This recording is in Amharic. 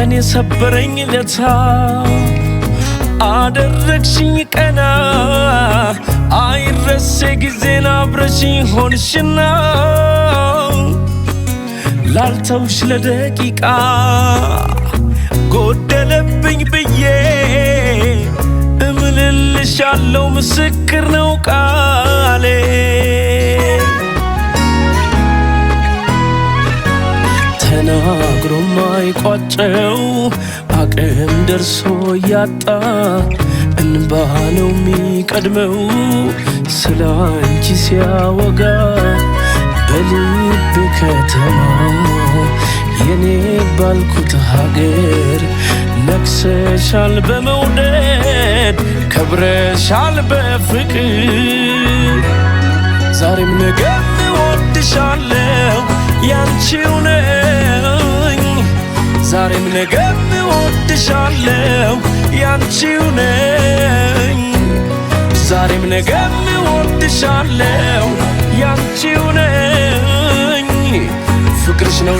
ቀን የሰበረኝ ለታ አደረግሽኝ ቀና፣ አይረሴ ጊዜን አብረሽኝ ሆንሽና ላልተውሽ ለደቂቃ ጎደለብኝ ብዬ እምልልሻለው፣ ምስክር ነው ቃሌ። ተናግሮ ማይቋጨው አቅም ደርሶ ያጣ እንባ ነው የሚቀድመው ስለ አንቺ ሲያወጋ። በልብ ከተማ የኔ ባልኩት ሀገር ነግሰሻል በመውደድ፣ ከብረሻል በፍቅር። ዛሬም ነገም እወድሻለሁ፣ ያንቺው ነኝ። ዛሬም ነገም እወድሻለሁ፣ ያንቺው ነኝ። ዛሬም ነገም እወድሻለሁ፣ ያንቺው ነኝ። ፍቅርሽ ነው።